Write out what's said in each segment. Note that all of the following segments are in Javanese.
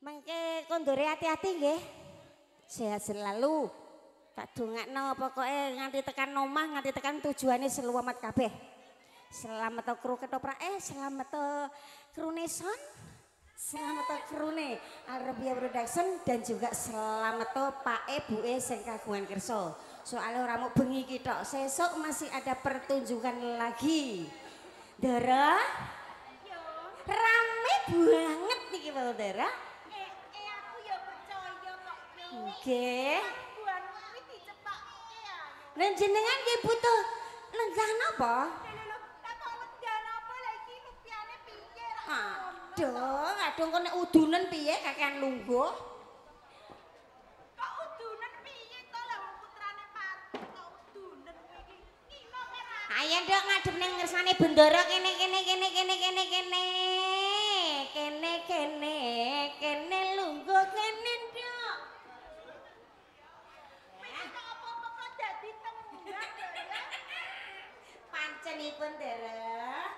Mengke kondore hati-hati nggih. Sehat selalu. Tak dongakno pokoke nganti tekan omah, nganti tekan tujuane selamat kabeh. Selamat kru ketoprake, selamat krune son, selamat krune Arabia Production dan juga selamat Pak Buke sing kagungan kersa. Soale ora mung bengi iki tok, sesuk masih ada pertunjukan lagi. Dara? Rame banget niki Pak Dara. Aku ya percaya kok piye. Nggih. Buan kuwi dicepake ya. Lah jenengan nggih butuh lenggah napa? Lho lho, tak kok lenggah napa lha iki rupiane piye ra? Aduh, aduh kok nek udunen piye kakean lungguh. Kok udunen piye to lah wong putrane Parto kok udunen kowe iki. Ngino kan. Ayo nduk ngadep ning ngersane bendara kene kene kene kene kene kene. Kene kene kene lungguh kene nduk. Wis kok apa-apa kok dadi tembang lho ya. Pancenipun Dara.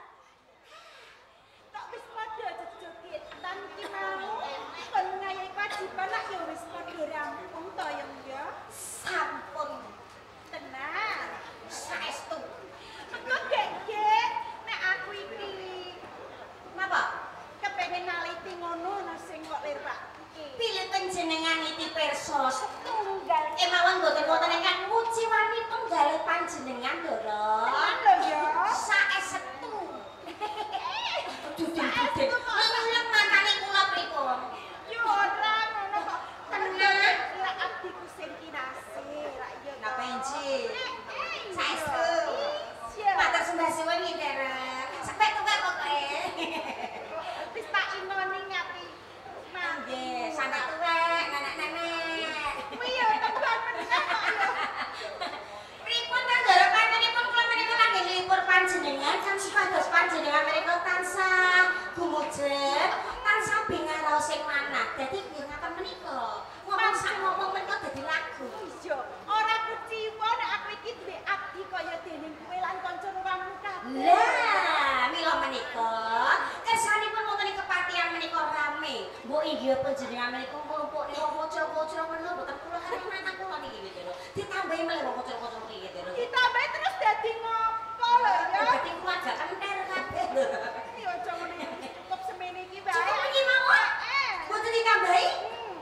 Tok wis padha jejogetan iki mau. Kon ngayahi kewajiban lak ya wis padha rampung to ya ya. Sampun Tenan. Saestu. Mengko gek-gek nek aku iki Napa? Kepengen naliti ngono ana sing kok lirake. Pilih panjenengan iti pirsa Setunggal kemawon mboten wonten ingkang nguciwani penggalih panjenengan Ndara. Tenan lho ya. Saestu. Dudung-dudung. Leleng matane kula pripun? Yo ora ngono kok. Tenan. Lek abdiku sing kinasih, rak iya. Napa inci? Iya. Saestu. Iya. Matur sembah suwun nggih Ndara. Sampai tuwek pokoke. Wis tak ingoni ngati. Nggih, sampai tuwek nenek-nenek. Kuwi ya tembang meneh kok ya. Pripun ta Ndara panjenenganipun kula menika lagi nglipur panjenengan kan supados panjenengan menika tansah gumujeng, tansah bingaraos sing manah. Dadi nggih ngaten menika. Ngomong sak ngomong menika dadi lagu. Iya, ora kuciwa nek aku iki duwe abdi kaya dening kowe lan kanca ruangmu kabeh. Lah, mila menika kersanipun wonten ing kepatihan menika rame. Mbok inggih panjenengan menika nglumpukne wong kocok-kocok menika mboten kula karo mantan kula niki gitu lho. Ditambahi melih wong kocok-kocok niki gitu lho. Ditambahi terus dadi ngopo lho ya? Dadi keluarga kenter kabeh lho. Iki aja ngono wis cukup semene iki wae. Cukup iki mawon. Heeh. Mboten ditambahi?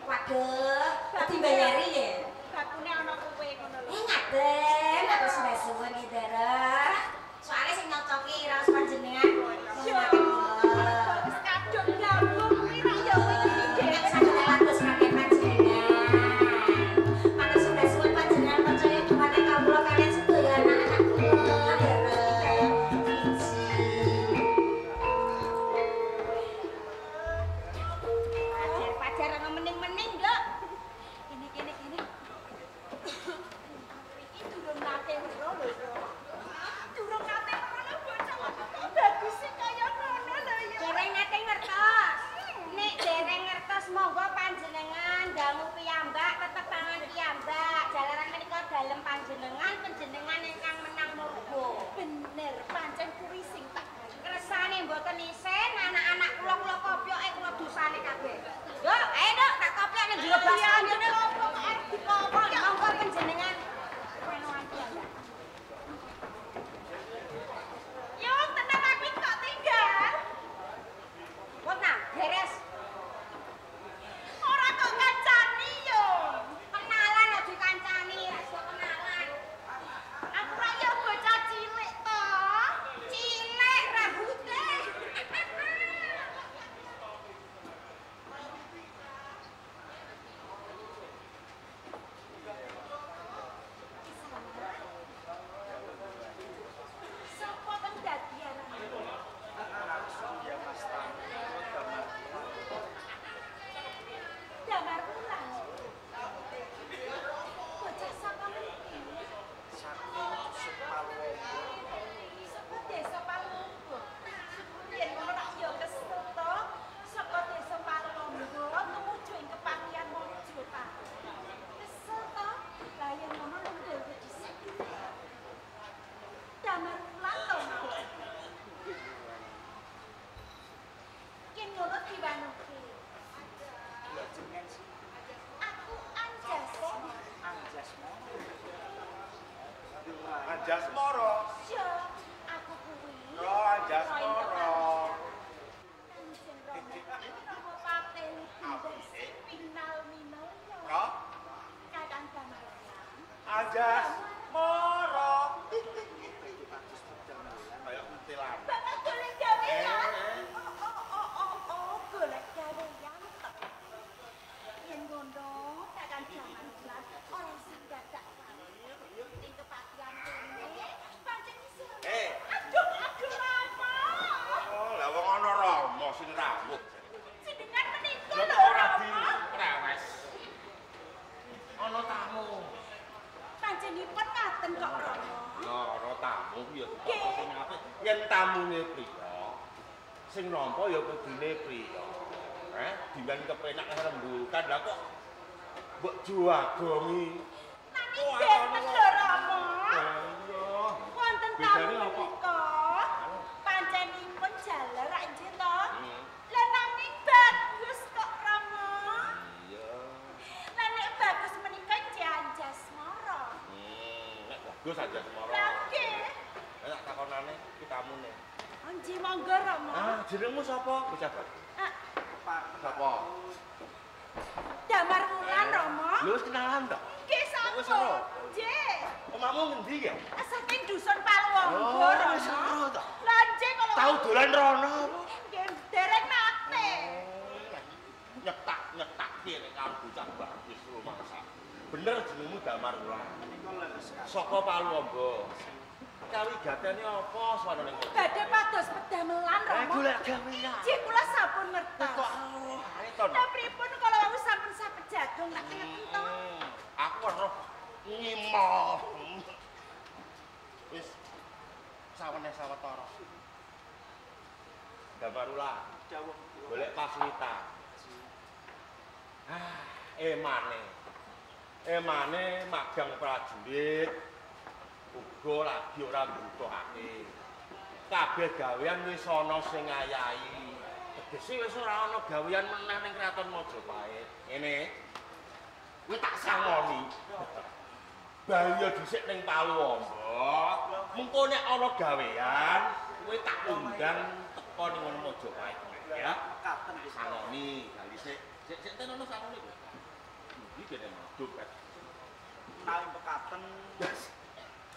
Waduh, dibayari ya. Bakune ana kowe ngono lho. Ngaten, matur sembah suwun iki, Dara. Soale sing nyocoki raos panjenengan. Iya. Wis kadung gabung kuwi rak ya kowe iki dhewe. Nek saged lantus kaliyan panjenengan. Matur sembah suwun panjenengan percaya dumateng kawula kaliyan sedaya anak-anak kula, Dara. Pajar-pajar ana mening-mening, Nduk. Kene kene kene. Iki durung nate weruh lho ya. Durung nate weruh lho bocah aku kok bagus sih kaya ngono lho ya. Dereng nate ngertos. Nek dereng ngertos monggo panjenengan dangu piyambak tetepangan piyambak. Jalaran menika dalem panjenengan, panjenengan ingkang menang murba. Bener, pancen kuwi sing tak Kersane mboten isen anak-anak kula kula kopyoke kula dosane kabeh. Nduk, ayo Nduk, tak kopyok ning jero baskom Iya, Nduk. opo kok arep dikopyok. Monggo panjenengan wenoan piyambak. Yo tenan aku iki kok tinggal. Pun nah, beres. Ora kok kancani yo. Kenalan aja dikancani, ra iso kenalan. Aku ra yo bocah cilik to. Cilik rambute. Anjasmara. Iya, aku kuwi. Ro Anjasmara. Kanjeng Rama. Rama Patih Pinal Minulya. Ro Kakang Damar Wulan. Anjasmara. Kaya kuntilanak. Bapak golek gawean. Oh, golek gawean to. Yen ngono, Kakang Damar Wulan ora sing dadak ning kepatihan kene. Pancen isih. Aduh, aduh Rama. Oh, lah wong ana Rama sing rawuh. Jenengan menika Lah lho ora Rama. direwes. Ana tamu. Panjenipun ngaten kok Rama. Lah ana tamu ku ya ditata sing apik. Yen tamune priya, sing nampa ya kudune priya. Diwen kepenak rembukan. Lah kok mbok juwagongi. Nanging benten lho Rama. Iya. Wonten tamu Bedane apa? menika. Panjenipun jaler rak nggih to. Lah nanging bagus kok Rama. Iya. Lah nek bagus menika nggih Anjasmara. Nek bagus Anjasmara. Lah nggih. Lah tak takonane iki tamune. Nggih monggo Rama. Ah, jenengmu sapa? Bocah bagus. Ah, Sapa? Damar Wulan Rama. Lho wis kenalan to? Nggih Wis sampun. ero? Nggih. Omahmu ngendi ya? Saking dusun Paluwangga Oh, Rama. wis ero to. Lah nggih kalau Tau dolan rono apa? Nggih dereng nate. Nyetak-nyetak piye nek karo bocah bagus rumangsa. Bener jenengmu Damar Wulan. Saka Paluwangga. Kawigatene apa sowan ning kono? Badhe pados pedamelan Rama. Golek gawean. Nggih kula sampun ngertos. Kok aroh ae to. Lah pripun kala wau sampun sapet jagung nak ngeten to? Aku weruh ngimo. Wis sawene sawetara. Damar Wulan. Dawuh Golek paswita. Ah, emane. Emane magang prajurit uga lagi ora mbutuhake. Kabeh gawean wis ana sing ngayahi. Tegese wis ora ana gawean meneh ning Kraton Majapahit. Ngene. Kowe tak sangoni. Bali dhisik ning Paluwamba. Mengko nek ana gawean, kowe tak undang teko ning ngono Majapahit ya. Mekaten nggih. Sangoni, bali sik. Sik sik ten ono sangoni kowe. Iki kene madhep. Menawi mekaten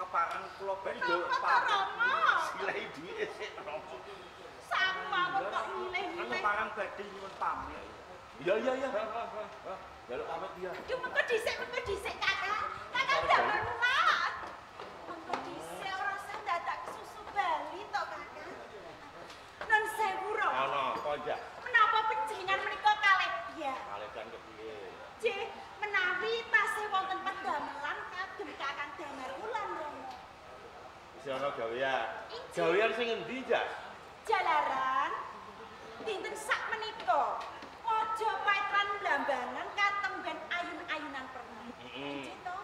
kepareng kula badhe Napa to Rama? Silahi duwike sik Rama. Sangu mawon kok ngilih-ngilih. Kepareng badhe nyuwun pamit. Iya iya iya. Jaluk pamit dia. Aduh mengko dhisik Kakang. Kakang Damar Wulan. Mengko dhisik ora usah dadak kesusu bali to Kakang. Nun sewu Rama. Ana apa ya? Menapa panjenengan menika kalebya? Kaledan kepiye? Nggih, menawi tasih wonten pedamelan kagem Kakang Damar Wulan Rama. Wis ana gawean. Injih. Gawean sing endi, Jas? Jalaran dinten sak menika Majapahit lan Blambangan katemben ayun-ayunan perang. Injih to.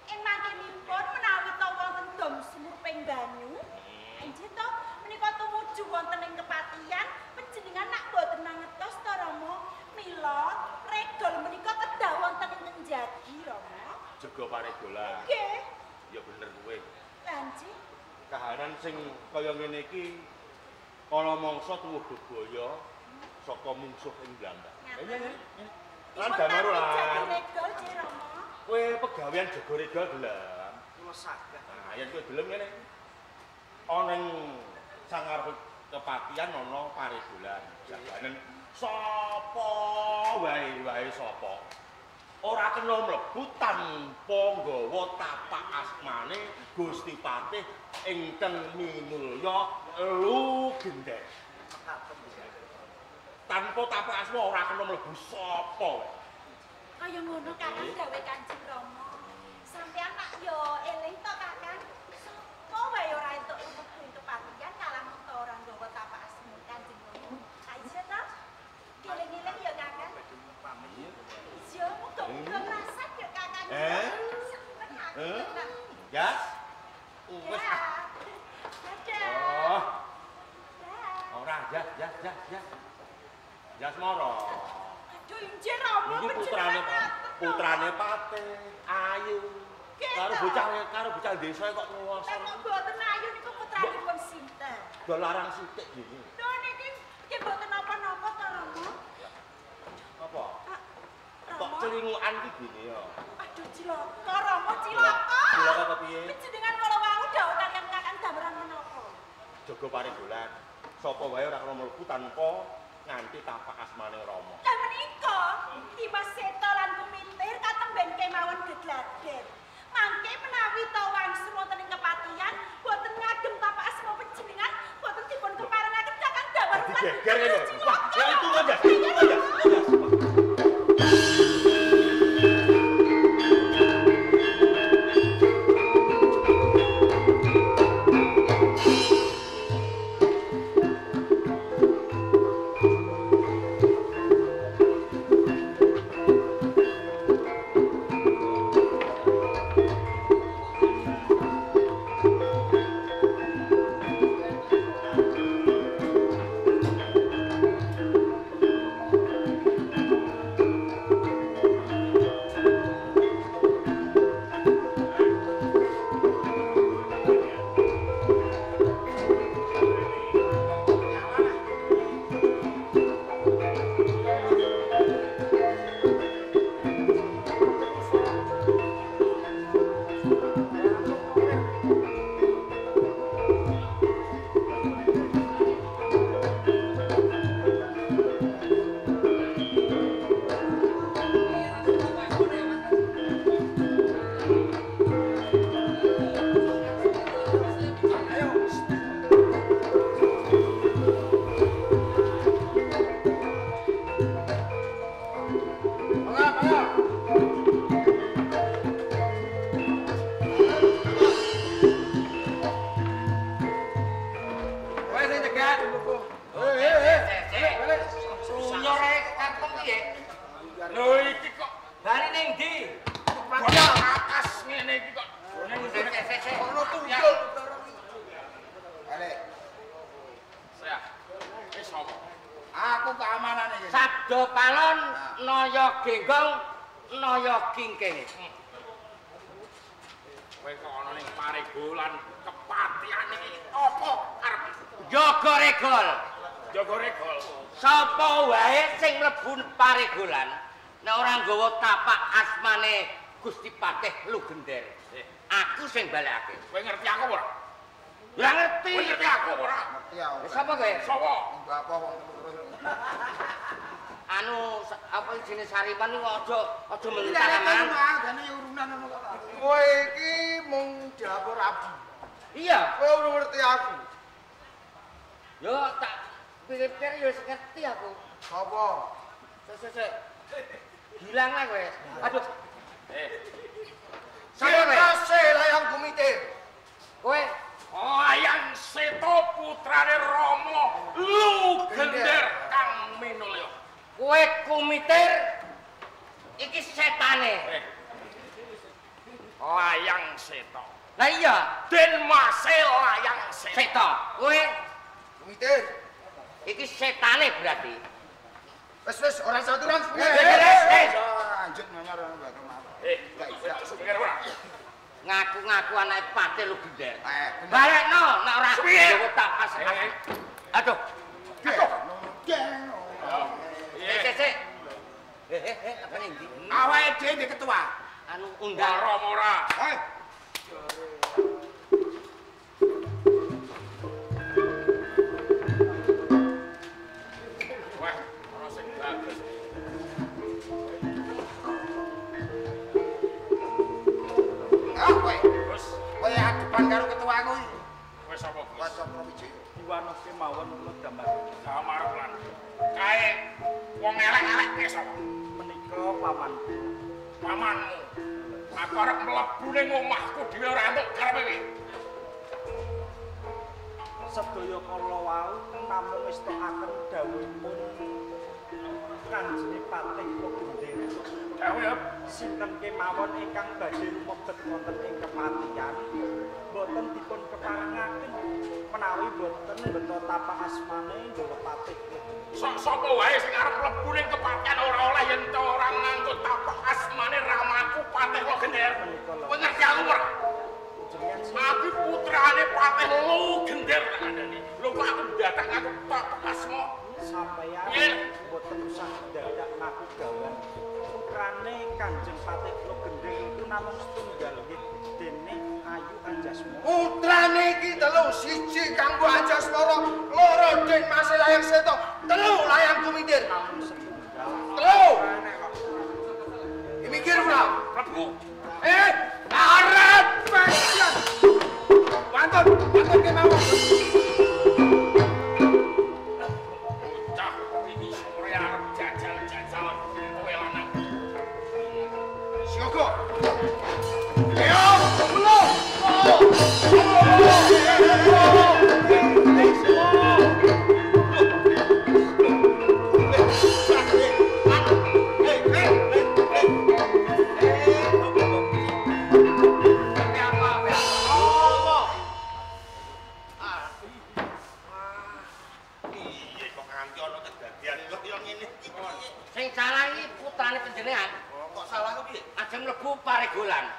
Ing mangkenipun menawi ta wonten dom sumur ping banyu. Injih to, menika tumuju wonten ing kepatihan panjenengan nak boten mangertos to Rama. Mila regol menika kedah wonten ing Njagi Rama. Jaga paregolan. Nggih. Ya bener kowe. Lah nggih. Kahanan sing kaya ngene iki kala mangsa tuwuh bebaya saka mungsuh ing Blambang. Iya iya. Lan Damar Jaga Wulan. regol nggih Rama. Kowe pegawean jaga regol gelem. Kula saged. Nah, yen kowe gelem ngene. Ana ing sangarep kepatihan ana paregolan. Jaganen sapa wae wae sapa. Ora kena mlebu tanpa nggawa tapak asmane Gusti Patih ingkang minulya Lu Gendeng. Mekaten nggih. Tanpa tapak asma ora kena mlebu sapa wae. Kaya ngono Kakang dawuh Kanjeng Rama. Sampeyan nak yo eling to Kakang. Sapa wae ora entuk mlebu ing kepatihan kalah mung ora nggawa tapak asma Kanjeng Rama. Ha iya to? Eling-eling ya Kakang. Badhe nyuwun pamit. Iya, muga-muga ngrasat ya Kakang. Eh? Seneng aku Eh? tenan. Jas. Wis. Ya. Dadah. Oh, Dah. ora jas jas jas jas. Jas moro. Aduh, injih Rama Niki putrane panjenengan ngaten to. putrane Patih Ayu. Karo bocah desa kok nguwasa. Lah kok mboten ayu niku putranipun sinten? Do larang sithik gini. Lho niki nggih mboten napa-napa to, Rama. Apa? Kok celingukan iki gini ya? Aduh cilaka, Rama, cilaka. Cilaka kepiye? Panjenengan kala wau dawuh kakang-kakang dameran menapa? Jaga paringgolan. Sapa wae ora kena mlebu tanpa nganti tapak asmane Rama. Lah menika Dimas Seta lan Kumitir katemben kemawon gegladen. Mangke menawi ta wangsul wonten ing kepatihan boten ngagem tapak asma panjenengan boten dipun keparengaken kakang Damar. Geger lho. Wah, ya itu aja. Itu aja. Kowe kok ana ning paregolan kepatihan iki apa arep? Jaga regol. Jaga regol. Sapa wae sing mlebu paregolan nek ora nggawa tapak asmane Gusti Patih Lugender. Aku sing balekake. Kowe ngerti aku ora? Ya ngerti. Kowe ngerti aku ora? Ngerti aku. Sapa kowe? Sapa? Bapak wong terus. Anu apa jenenge Saripan niku aja mentangan. Jane urunan ngono kok. Kowe iki mung dapur abdi. Iya. Kowe ora ngerti aku. Yo tak pikir-pikir yo wis ngerti aku. Sapa? Sik sik. Gilang lah kowe. Aduh. Sapa kowe? Sing layang Kumitir. Kowe Layang Seta putrane Rama Lugender kang minulya. Kowe Kumitir iki setane. Layang Seta. Lah iya, Den Mase Layang Seta. Seta. Kowe Kumitir iki setane berarti. Wis wis ora saturan. Lanjut nanyar bakal maaf. Pikir ora. Ngaku-ngaku anake Patih Lugender. Balekno nek ora gawa tak pas. Aduh. Aduh. Sik sik. Apa ning ndi? Awake dhewe ndek ketua. Anu undang Rama ora. Wah, ora sing bagus. Ah, kowe. Wis, kowe adepan karo ketua aku iki. Kowe sapa, Gus? Kowe sapa Wijaya? Diwano kemawon kula damar. Damar lan. Kae wong elek-elek kae sapa? Menika pamanku. Pamanmu. Aku arep mlebu ning omahku dhewe ora entuk karepe piye? Sedaya kala wau namung estokaken dawuhipun Kanjeng Patih Lugender. Dawuh sinten kemawon ingkang badhe rumebet wonten ing kepatihan boten dipun keparengaken menawi boten beto tapak asmane nggawa Patih. Sapa wae sing arep mlebu ning kepatihan ora oleh yen ta ora nganggo tapak asmane ramaku Patih Logender. Kowe ngerti aku mlaku gawan. Putrane Kanjeng Patih Logender iku namung setunggal nggih dene Ayu Anjasmara. Putrane iki telu, siji kanggo Anjasmara, loro Den Mas Layang Seta, telu Layang Kumintir. Namung setunggal. Telu. Mikir ora? Mlebu. Aret pensiun. Wantun, wantun kemawon. Bocah iki sore arep jajal-jajal kowe lanang. Siaga. Ayo, melu. Sing salah iki putrane panjenengan. Kok salah ku piye? Ajeng mlebu paregolan.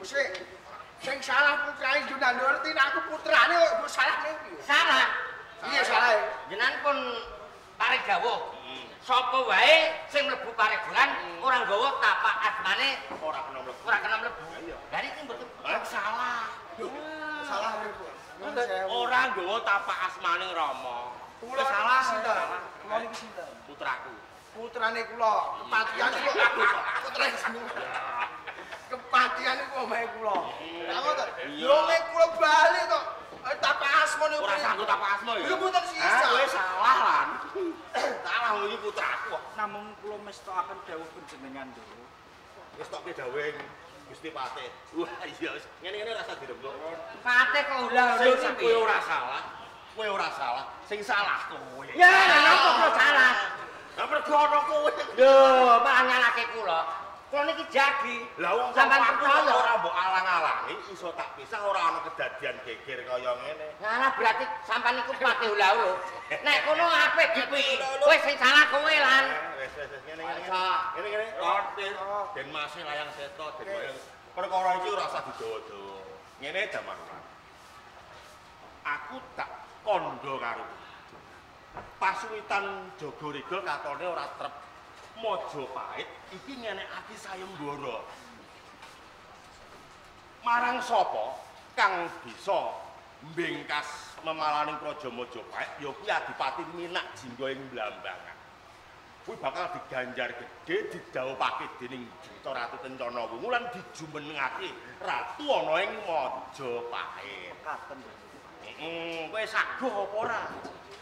Mesti sing salah putrane jenengan ngerti nek aku putrane kok mbok salahne piye? Salah. Piye salahe? Jenengan pun paregawuh. Sapa wae sing mlebu paregolan ora nggawa tapak asmane ora kena mlebu. Ora kena mlebu. Lah iki mboten salah. Salah mriku. Ora nggawa tapak asmane Rama. Kula salah sinten? Kula niki sinten? Putraku. Putrane kula, kepatihan kula. Putrane sinten? Kepatihan iku omahe kula. Lah ngoten. Yo mek kula bali to. Tapak asma niku. Ora sanggup tapak asma ya. Lho mboten sisa. Kowe salah lan. Salah iki putraku kok. Namung kula mestokaken dawuh panjenengan lho. Wis tokke dawuhe Gusti Patih. Wah iya wis ngene-ngene rasa dirembuk. Patih kok ulah-ulun sing kowe ora salah. Kowe ora salah, sing salah kowe. Ya, lha napa kula salah? Lah mergo ana kowe. Lho, malah nyalahke kula. Kula niki jagi. Lah wong sampean percaya ora mbok alang-alangi iso tak pisah ora ana kedadian geger kaya ngene. Ngalah berarti sampean niku patih ula-ulu. Nek kono apik dipiki. Wis sing salah kowe lan. Wis wis ngene ngene. Ngene ngene. Den Mase Layang Seta den wayang. Perkara iki ora usah didawa-dawa. Ngene jaman. Aku tak kandha karo pasuwitan Jogorigol katone ora trep. Majapahit iki ngenekake sayembara. Marang sapa kang bisa mbingkas memalaning Praja Majapahit ya kuwi Adipati Minak Jingga ing Blambangan. Kuwi bakal diganjar gedhe didhawuhake dening Juta Ratu Kencana Wungu lan dijumenengake ratu ana ing Majapahit. Katen. Kowe saguh apa ora?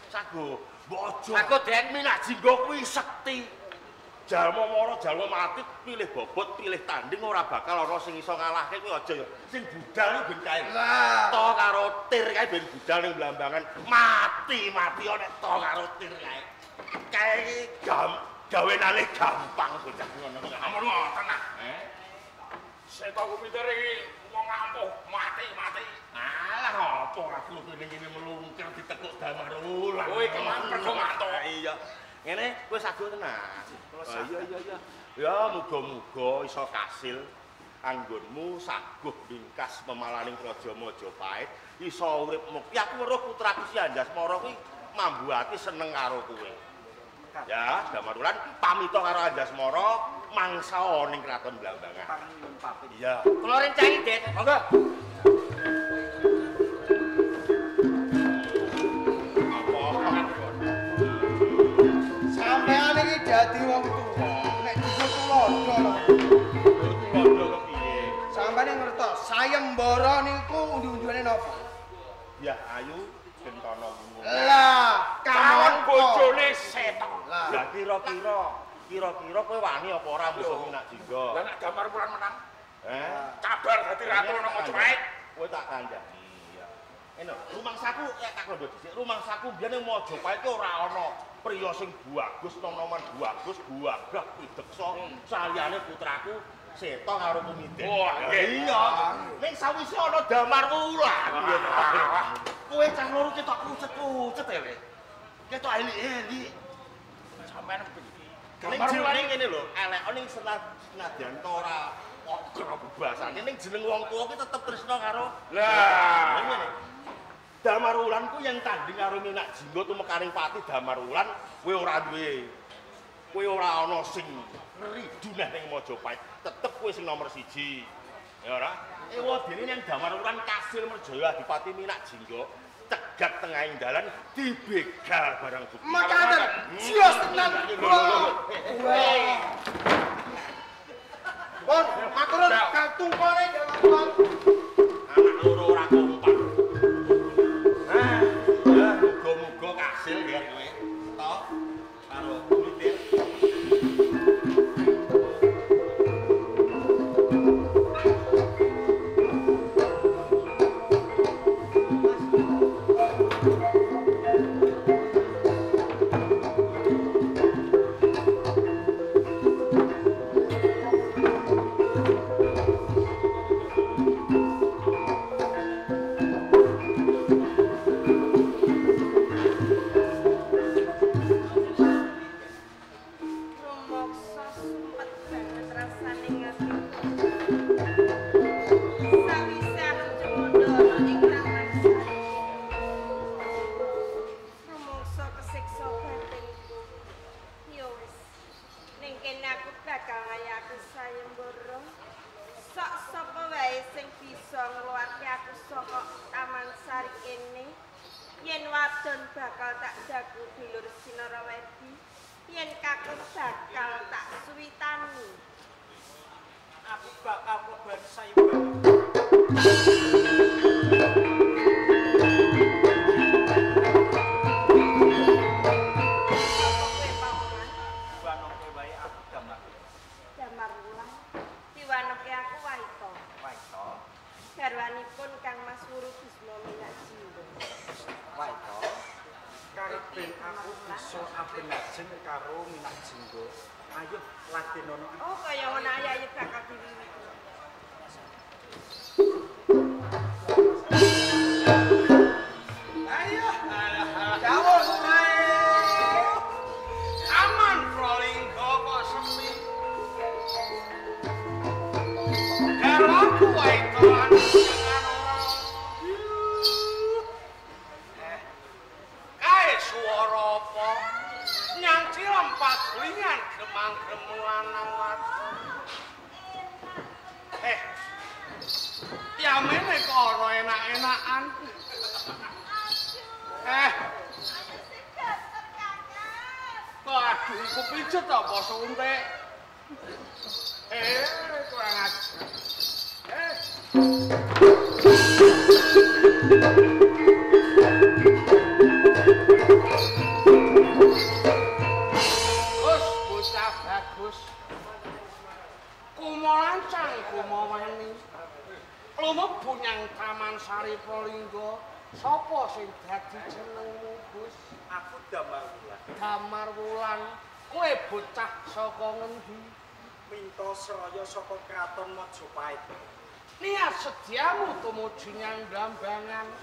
Saguh. Mbok aja. Saguh Den. Minak Jingga kuwi sekti. Jalma mara, jalma mati, pilih bobot, pilih tanding ora bakal ana sing iso ngalahke kuwi aja ya. Sing budal kuwi ben kae. To karo tir kae ben budal ning Blambangan. Mati-mati nek to karo tir kae. Kae gawenane gampang bocah ngono. Ampun ngoten ah. Seta Kumintir iki wong ampuh mati-mati. Alah apa aku kene ngene melungker ditekuk Damar Wulan. Kowe kemang mergo mantuk. Iya. Ngene kowe saguh tenan. Iya iya iya. Ya muga-muga iso kasil anggonmu saguh bingkas memalaning Praja Majapahit, iso urip mukti. Aku weruh putraku si Anjasmara kuwi mambu ati seneng karo kowe. Ya, Damar Wulan pamita karo Anjasmara mangsa ning Kraton Blambangan. Panganuwun pamit. Iya. Kula rencangi, Den. Monggo. Sampeyan iki dadi wong tuwa, nek nyusul tulodo lho. Tulodo kepiye? Sampeyan ngertos, sayembara niku undi-undiane napa? Ya ayu Kentana Wungu. Lah, kawan bojone Seta. Lah kira-kira kowe wani apa ora musuh Minak Jingga? Lah nek Damar Wulan menang. Kabar dadi ratu nang Majapahit. Kowe tak kandhani. Iya. Ngene, rumangsaku ya tak londo dhisik. Rumangsaku mbiyen ning Majapahit ki ora ana priya sing bagus, nom-noman bagus, gagah, pideksa, saliyane putraku Seta karo Kumintir. Wah, iya. Ning sawise ana Damar Wulan. Kowe cah loro ketok kucet-kucet e, Le. Ketok elik-elik. Sampeyan piye? Ning jenenge ngene lho, elek ning senadyan ta ora kok bebasane ning jeneng wong tuwa ki tetep tresna karo. Lah, ngene. Damar Wulan ku yang tanding karo Minak Jingga tumekaning pati Damar Wulan kowe ora duwe Kowe ora ana sing ridu neh ning Majapahit, tetep kowe sing nomor 1. Ya ora? Ewa dene yen Damar Wulan kasil Merjaya Adipati Minak Jingga cegat tengahing dalan dibegal barang bukti. Makaten, sios tenan kula. Pun, maturun katungkone Damar. Anak loro ora kompak. Nah, ya muga-muga kasil ya kowe. Toh karo Kulitir.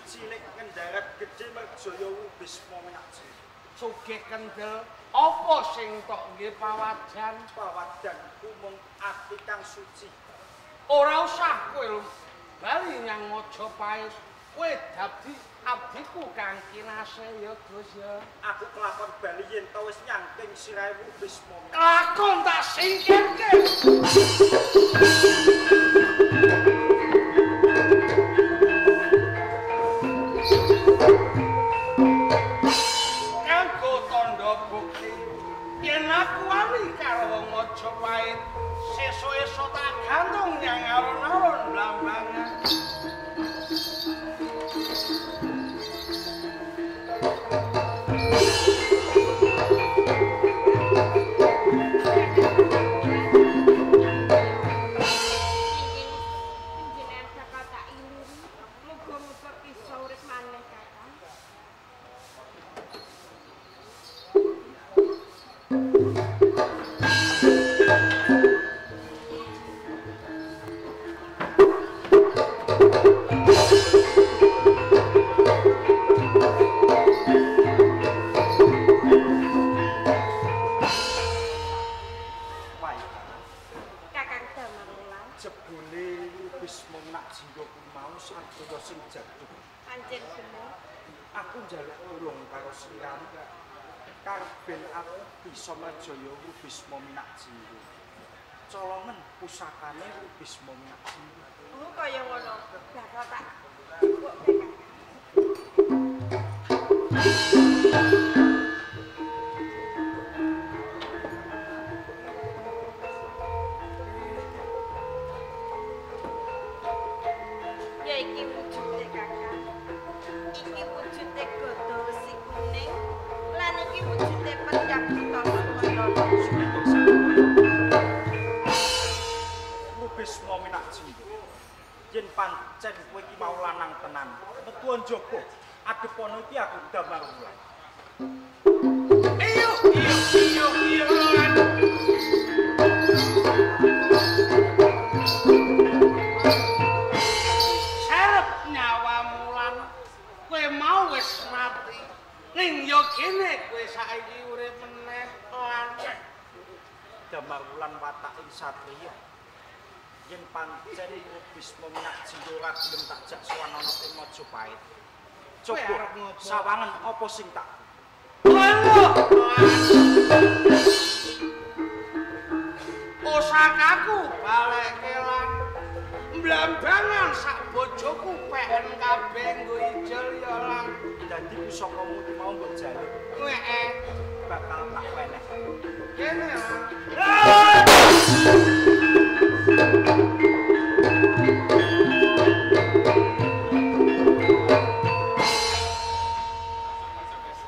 Cilik ngendarat gedhe Merjaya Bisma Minakji. Sugih kendel apa sing tok nggih pawajan? Pawajanku mung ati kang suci. Ora usah kowe bali nyang Majapahit. Kowe dadi abdiku kang kinase ya Gus ya. Aku kelakon bali yen to wis nyangking sirahe Bisma. Kelakon tak singkirke. Majapahit sesuk-esuk tak gantung nyang alun-alun Blambangan. Panjenengan bakal tak iluri. Muga-muga bisa urip maneh, Kakang. Aku njaluk tulung karo sliramu. Karben aku bisa mrejaya Bisma Minak Jinggo. Colongen pusakane Bisma Minak Jinggo. Oh kaya ngono. Bakal tak ya iki wujude Kakang. Iki wujude gada wesi kuning lan iki wujude pedhang buta Sumayana. Bisma Minak Jinggo. Yen pancen kowe iki mau lanang tenan, metu njaba. Adepono iki aku Damar Wulan. Iyo iyo iyo iyo lan. Serep nyawamu lan. Kowe mau wis mati. Ning yo kene kowe saiki urip meneh lan. Damar Wulan watake satriya. Yen pancen Bisma Minak Jinggo ora gelem tak jak sowan ana ing Majapahit. Coba sawangen apa sing tak. Pusakaku balekke lan mblambangan sak bojoku peken kabeh nggo ijol ya lan. Dadi pusakamu iki mau mbok jaluk. Heeh, bakal tak weneh. Kene lan.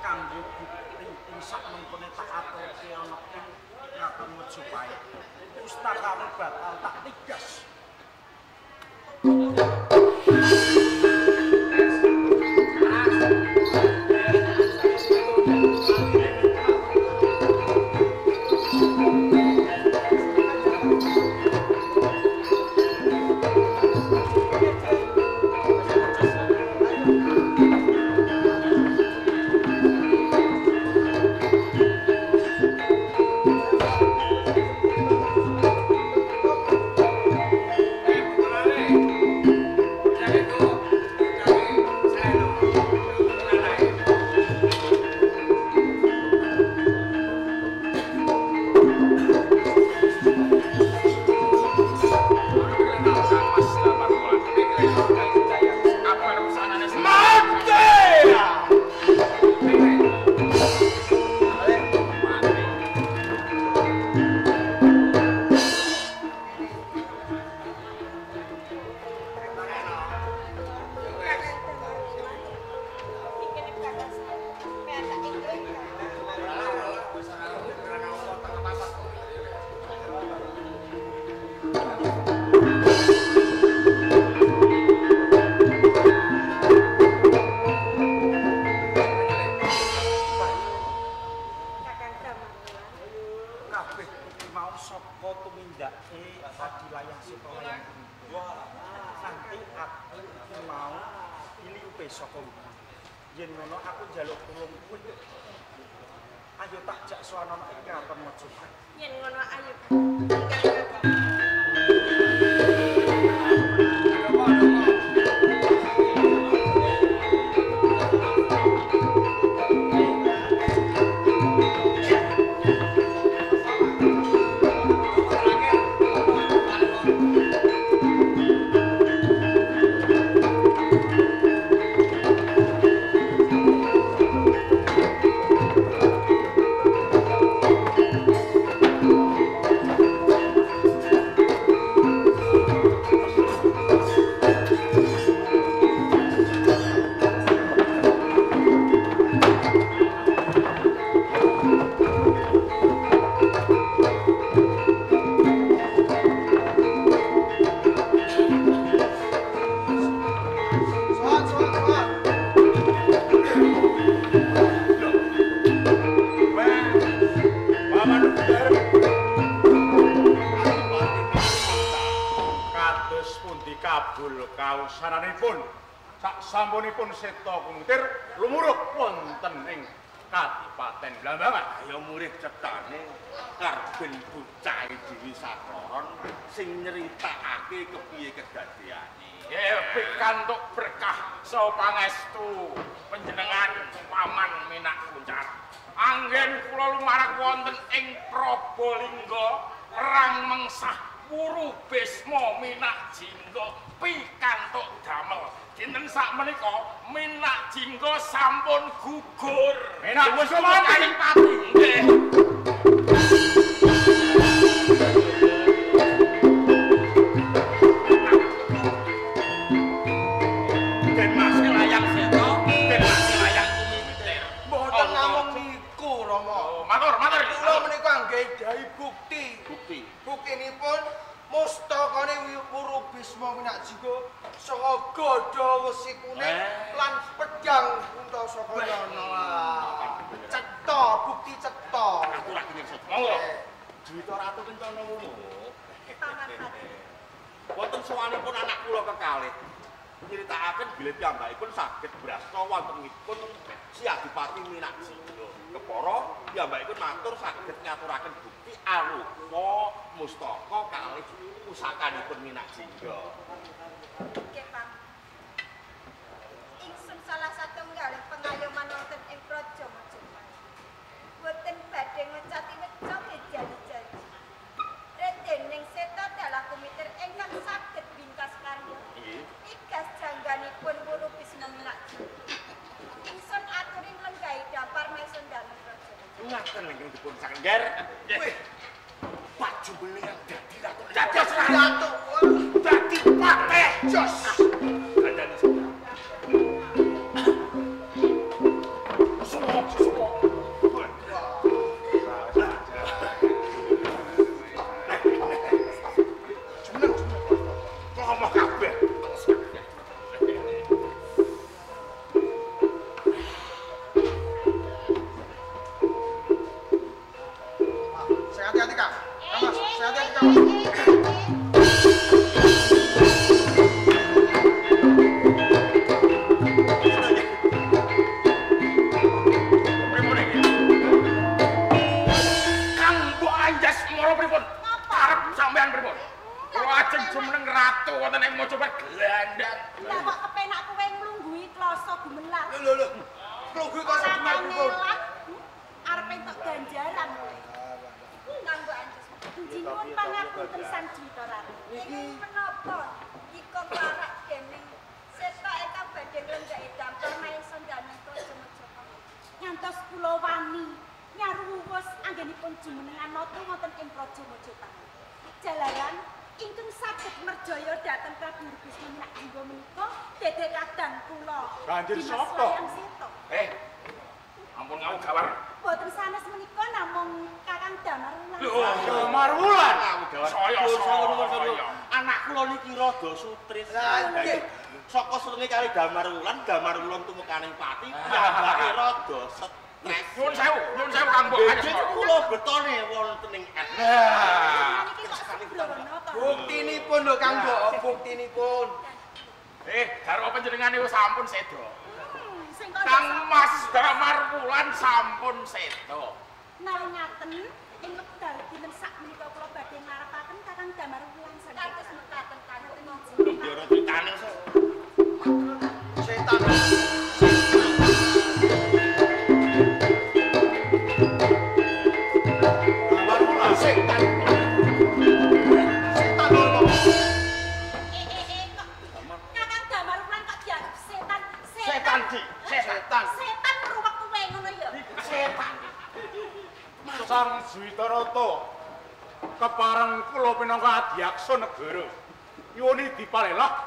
Kanggo bukti ing sak mengkone tak aturke ana ing Kraton Majapahit. Pustakamu bakal tak tigas. Yen ngono aku njaluk tulung kowe. Ayo tak jak sowan ana ing Kraton Majapahit. Yen ngono ayo. Kausananipun sak sampunipun seta kumutir lumuruh wonten ing Kadipaten Blambangan. Ayo murih cetane karben bocah dhewe sakloron sing nyritakake kepiye kedadeane. Pikantuk berkah saha pangestu panjenengan Paman Minak Kuncar. Anggen kula lumarak wonten ing Probolinggo perang mengsah Wuru Bisma Minak Jingga pikantuk damel. Dinten sakmenika Minak Jingga sampun gugur. Minak Jingga mati. Pati. Nggih. Den Mas Layang Seta, Den Mas Layang Kumitir. Mboten namung niku, Rama. Oh, matur, matur. Kula menika anggedahi bukti. Bukti. Buktinipun mustakane Wuru Bisma Minak Jingga saha gada wesi kuning lan pedhang Kuntasakayana. Cetha, bukti cetha. Aku lagi nyeksa. Monggo. Juwita Ratu Kencana Wungu. Wonten sowanipun anak kula kekalih. Nyritakaken bilih piyambakipun saged brasta wontenipun Si Adipati Minak Jingga. Kepara piyambakipun matur saged ngaturaken bukti arupa mustaka kalih pusakanipun Minak Jingga. Nggih, Pak. Ingsun salah satunggaling pengayoman wonten ing Praja Majapahit. Boten badhe ngecati weca janji-janji. Redening Seta dalah kumitir ingkang saged bingkas karya. Nggih. Igas jangganipun Wuru Bisma Minak Jingga. Ingsun aturi nglenggahi dampar mesun dalem praja. Ngaten ingkang dipun sangger. Wih. Pak Jumbeling dadi ratu. Dados ratu. Dadi patih. Jos. Kandhane sapa? Suwuk, suwuk. Jumeneng, jumeneng. Ngomong kabeh. Sing hati-hati, Kang. Kang Mas, sing hati-hati, Kang Mas. Pripun iki? Kang Mbok Anjas Mara pripun? Karep sampean pripun? Kula ajeng jumeneng ratu wonten ing Majapahit glandang. Lah kok kepenak kowe nglungguhi kloso gumelar. Lho lho lho. Nglungguhi kloso gumelar pripun? Arep entuk ganjaran kowe. Kang Mbok Anjas. Nyuwun pangapunten Sang Juwita Ratu. Niki menapa ika parak dening Seta ingkang badhe nglenggahi dampar maesa dalem Praja Majapahit. Ngantos kula wani nyaruwus anggenipun jumenengan nata wonten ing Praja Majapahit. Jalaran ingkang saged merjaya dhateng Prabu Bisma Minak Jingga menika dedek kadang kula. Banjur Dimas sapa? Wayang Seta. Ampun ngawur gawar. Boten sanes menika namung Kakang Damar Wulan. Lho, Damar Wulan. Saya saya. Anak kula niki rada sutris. Lah nggih. Saka senenge kali Damar Wulan, Damar Wulan tumekaning pati, piyambake rada stres. Nyuwun sewu Kang Mbok Anjas. Benjing kula betone wonten ing et. Nah. Niki kok sembrono to. Buktinipun lho Kang Mbok, buktinipun. Garwa panjenengan niku sampun seda. Sing kandha Kang Mas Damar Wulan sampun seda. Nawi ngaten ing wekdal dinten sak menika kula badhe nglarepaken Kakang Damar Wulan saking kados mekaten kanthi Ya ora critane sok. Setan. Damar Wulan. Setan. Setan lho. Kok Kakang Damar Wulan kok dianggap setan. Setan di, setan. Setan. Setan ngruwek kowe ngono ya. Setan. Sang Juwita Rata kepareng kula pinangka adhyaksa negara nyuwuni dipalelah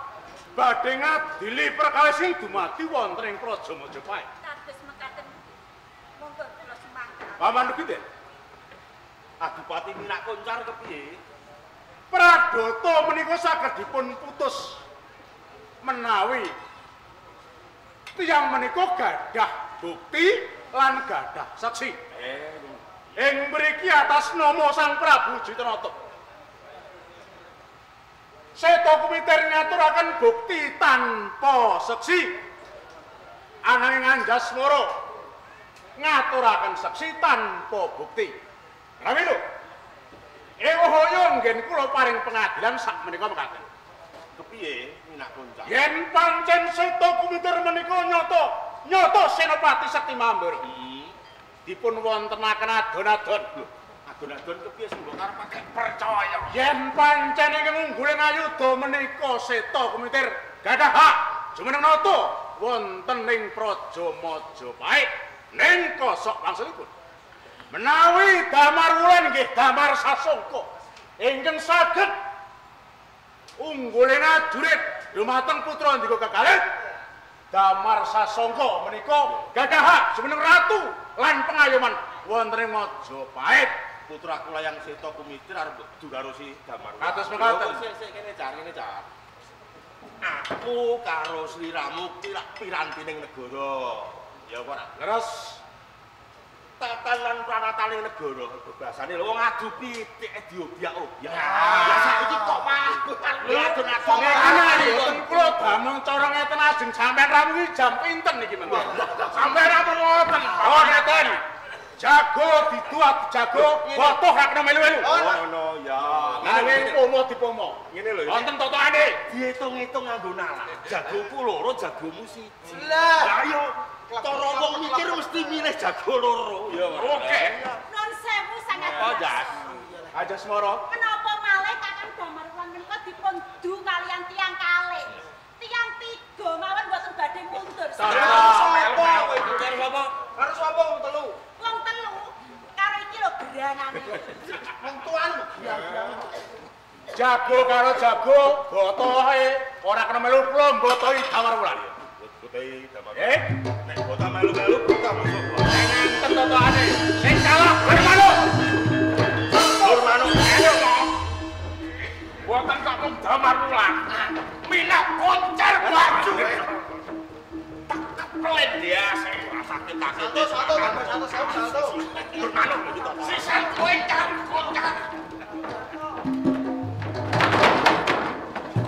badhe ngadili perkawis sing dumadi wonten ing Praja Majapahit. Kados mekaten monggo kula sumangga. Paman ugi, Den. Adipati Minak Koncar kepiye? Pradata menika saged dipun putus menawi tiyang menika gadah bukti lan gadah saksi. Ing mriki atas nama Sang Prabu Jitanata. Seta Kumitir ngaturaken bukti tanpa seksi. Ananging Anjasmara ngaturaken seksi tanpa bukti. Pramila ewuh nggen kula paring pengadilan sak menika mekaten. Kepiye Minak Koncar? Yen pancen Seta Kumitir menika nyata, nyata Senopati Sakti Mambur. Dipun wontenaken adon-adon. Lho, adon-adon kepiye sing mbok karepake percaya? Yen pancen ingkang ungguling ayuda menika Seta Kumitir gadah hak jumeneng nata wonten ing Praja Majapahit ning kosok wangsulipun. Menawi Damar Wulan nggih Damar Sasongko ingkang saged ungguling ajurit dumateng putra ndika kekalih Damar Sasongko menika gadah hak jumeneng ratu lan pengayoman wonten ing Majapahit. Putraku layang Seta Kumitir arep du karo si Damar. Kados mekaten. Sik sik kene jar kene jar. Aku karo sliramu ki lak pirantining negara. Ya apa ora? Leres. Tatanan pranataning negara bebasane lho wong adu pitik diobyak-obyak. Lah saiki kok malah adon-adon. Ngene iki kula damel cara ngeten ajeng sampean rawuh iki jam pinten iki mengko? Sampean rawuh ngoten. Oh ngeten. Jago diduat jago, botoh ra kena melu-melu. Ngono ya. Ngene pomo dipomo. Ngene lho. Wonten totokane. Diitung-itung nganggo nalar. Jagoku loro, jagomu siji. Lah Lah yo cara wong mikir mesti milih jago loro. Ya. Oke. Nun sewu sangat. Apa, Jas? Aja semara. Menapa malih Kakang Damar Wulan menika dipun du kalian tiyang kalih. Tiyang tiga mawon mboten badhe mundur. Karo sapa kowe iki? Karo sapa? Karo sapa wong telu? Wong telu karo iki lho geranane. Wong tuane kok gerang-gerang. Jago karo jago, botohe ora kena melu kula mbotohi Damar Wulan. Botohi Damar. Eh, Nek botoh melu-melu botoh masuk. Enten totokane. Sing kalah bermanuk. Bermanuk. Ayo kok. Boten kok mung Damar Wulan. Minak koncer baju. Keplen dia sing sakit-sakit. Satu, satu, satu, satu, satu. Bermanuk sisan koncer koncer.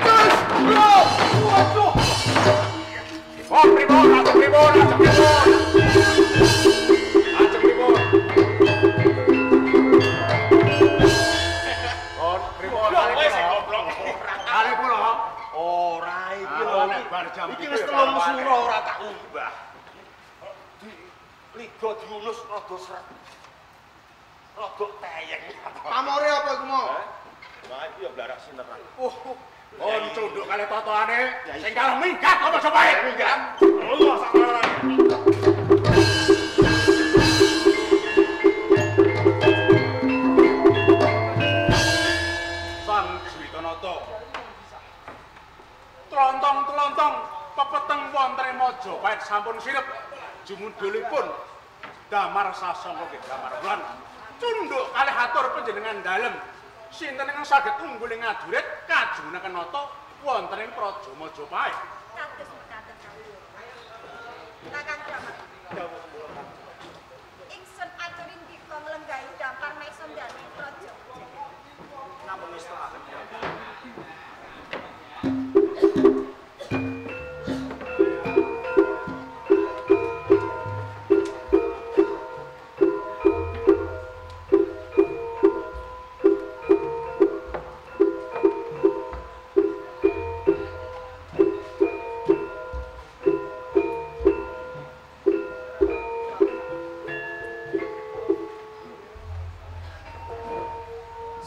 Terus, bro. Waduh. Oh, pripun, ajeng pripun, ajeng pripun. Ajeng pripun. Oh, pripun. Wis goblok. Kalih kula. Ora iki lho nek bar jam iki wis 3 sura ora tak umbah. Di liga diunus rada seret. Rada teyeng. Pamore apa iku mau? Lah iki ya blarak sineran. Oh, On cunduk kalih totokane sing kalah minggat apa cobae? Minggat. Allah sakmarane. Sang Jwitanata. Tlontong-tlontong pepeteng wonten ing Majapahit sampun sirep jumundulipun Damar Sasongko nggih Damar Wulan. Cunduk kalih atur panjenengan dalem. Sinten ingkang saged unggul ing ajurit kajumeneng nata wonten ing Praja Majapahit. Kados mekaten kawula. Kakang Damar. Ingsun aturi ndika nglenggahi dampar maisa ndanu ing praja. Namung istirahat.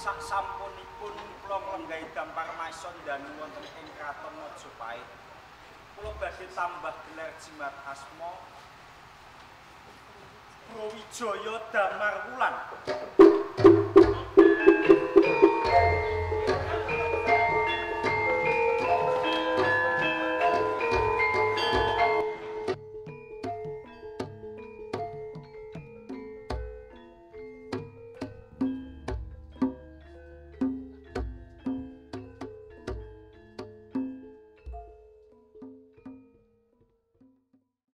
Sasampunipun kula nglenggahi dampar maisa ndanu wonten ing kraton Majapahit. Kula badhe tambah gelar jimat asma Brawijaya Damar Wulan.